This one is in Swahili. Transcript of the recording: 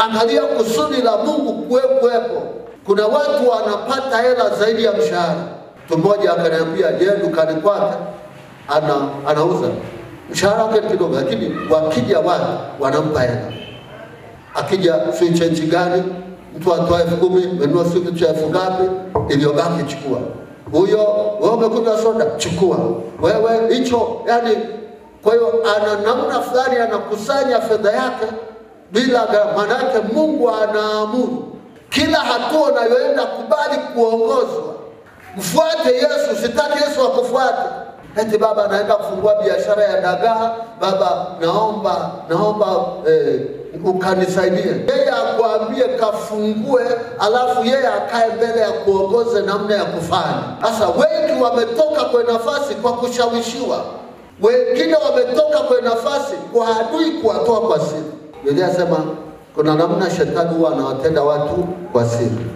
Angalia kusudi la Mungu kuwepo. Kuna watu wanapata hela zaidi ya mshahara. Mtu mmoja akaniambia yeye dukani kwake anauza, mshahara wake kidogo, lakini wakija watu wanampa hela. Akija si chenji gani, mtu atoa 10,000, menunua si kitu cha 10,000 ngapi, iliyobaki chukua. Huyo wewe umekunywa soda, chukua. Wewe hicho, yani kwa hiyo ana namna fulani anakusanya fedha yake bila gharama. Maana yake Mungu anaamuru kila hatua unayoenda, kubali kuongozwa. Mfuate Yesu, sitaki Yesu akufuate. Eti baba anaenda kufungua biashara ya dagaa, baba naomba ukanisaidie. Yeye akuambie kafungue, alafu yeye akae mbele ya kuongoze namna ya kufanya. Sasa wengi wametoka kwa nafasi kwa kushawishiwa. Wengine wametoka kwa nafasi kwa adui kuwatoa kwa siri. Biblia inasema kuna namna shetani huwa anawatenda watu kwa siri.